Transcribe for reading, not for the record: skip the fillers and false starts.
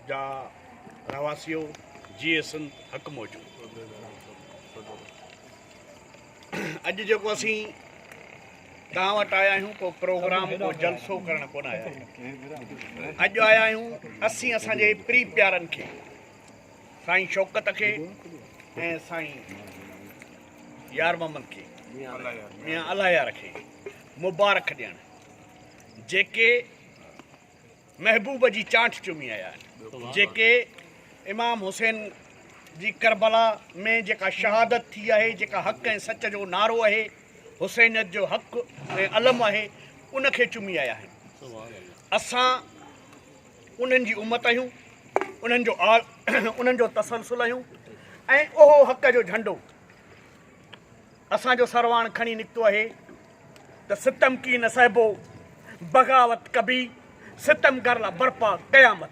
جا رهواسيو جيئي سنڌ حق موجود. اڄ جيڪو اسين توهان وٽ آيا آهيون ڪو پروگرام ڪو جلسو ڪرڻ ڪونه آيا آهيون. اڄ آيا آهيون اسين اسان جي پري پيارن کي سائين شوڪت کي ۽ سائين يار محمد کي ميان الله يار کي مبارڪ ڏيڻ جيڪي محبوب جي چانٺ چمي آيا آهن، جيڪي امام حسين جي ڪربلا ۾ جيڪا شهادت ٿي آهي، جيڪا حق ۽ سچ جو نعرو آهي، حسينيت جو حق ۽ علم آهي، ان کي چمي آيا آهن. اسان انهن جي امت آهيون، انهن جو انهن جو تسلسل آهيون ۽ اهو حق جو جهنڊو اسان جو سرواڻ کڻي نڪتو آهي. ته ستم ڪي نه سهبو، بغاوت ڪبي، ستم گر لا برپا قيامت.